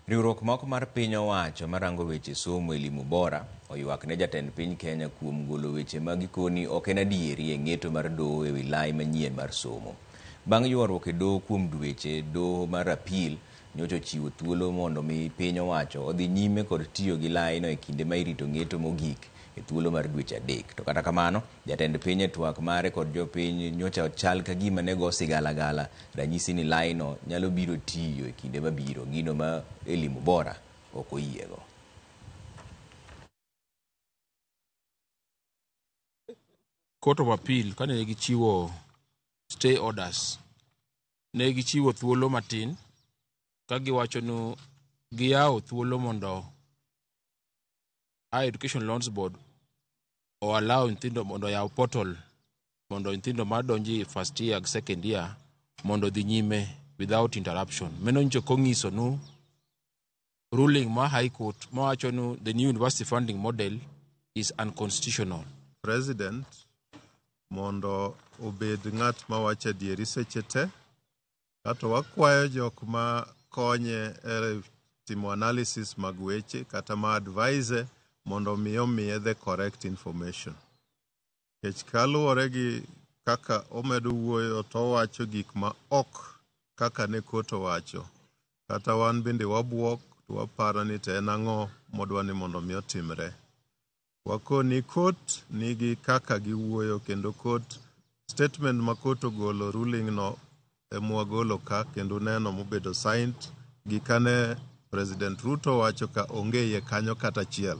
Riwruok moko mar piny owacho marango weche somo Elimu Bora oywak ne jatend piny Kenya kuom golo weche ma gikoni ok en adieri e ng'eto mar doho e wi lai manyien mar somo. Bang' ywaruok e doho kuom dweche, doho mar appeal nyocha ochiwo thuolo mondo mi piny owacho odhi nyime kod tiyo gi laino e kinde ma irito ng'eto mogik e thuolo mar dweche 3. To kata kamano, jatend piny e twak mare kod jopiny nyocha chal ka gima ne go sigalagala ranyisi ni laino nyalo biro tiyo e kinde mabiro, gino ma Elimu Bora ok oyiego. Court of Appeal kane gichiwo stay orders, ne gichiwo thuolo matin ka giwacho ni giyawo thuolo mondo Higher Education Loans Board o allow nyithindo mondo oyaw portal mondo nyithindo madonjo e first year gi second year mondo odhi nyime without interruption. Mano nyicho kong'iso nu ruling ma High Court mawacho nu the new university funding model is unconstitutional. President mondo obed ng'at mawacho adieri seche te, kato wakwayo jok ma konye e timo analysis mag weche kata ma advise mondo mi omiye the correct information. Nikech kaluwore gi kaka omedo wuoyo to owacho gik ma ok kaka ne court owacho. Kata wan bende wabuok to waparo ni to en ang'o modwa ni mondo mi otimre. Wakoni court nigi kaka giwuoyo kendo court statement ma court ogolo ruling no emwagolo ka kendo neno mobedo signed gi kane President Ruto wacho ka onge iye kanyo kata achiel.